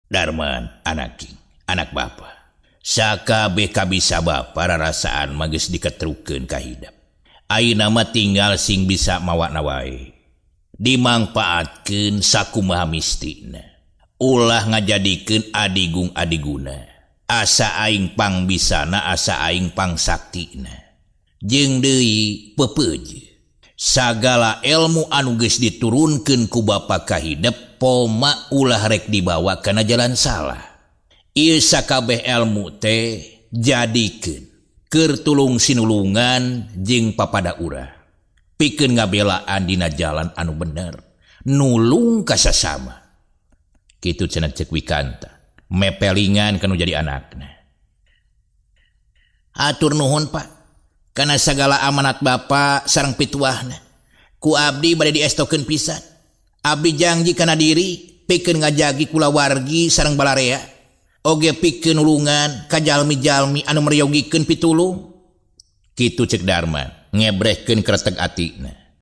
Darman anaking anak bapa. Sakabeh kabisa bapa rarasaan mah geus diketrukeun ka hidep. Ayeuna mah tinggal sing bisa mawana wae. Dimangpaatkeun sakumaha mistina. Ulah ngajadikeun adigung adiguna. Asa aing pangbisana asa aing pangsaktina. Jeung deui peupeuje. Sagala elmu anu geus diturunkeun ku bapa ka hidep poma ulah rek dibawa kana jalan salah. Ieu sakabeh elmu teh jadikeun keur tulung sinulungan jeung papada urang. Pikeun ngabelaan dina jalan anu bener, nulung ka sasama. Kitu cenah ceuk Wikanta, mepelingan kanu jadi anakna. Hatur nuhun Pak, kana sagala amanat Bapa sareng pituahna. Ku abdi bade diestokeun pisan. Abdi janji kana diri pikeun ngajagi kulawargi sareng balarea. Oge pikeun nulungan ka jalmi-jalmi anu meryogikeun pitulung. Kitu ceuk Darman, ngebrehkeun kreteg atina.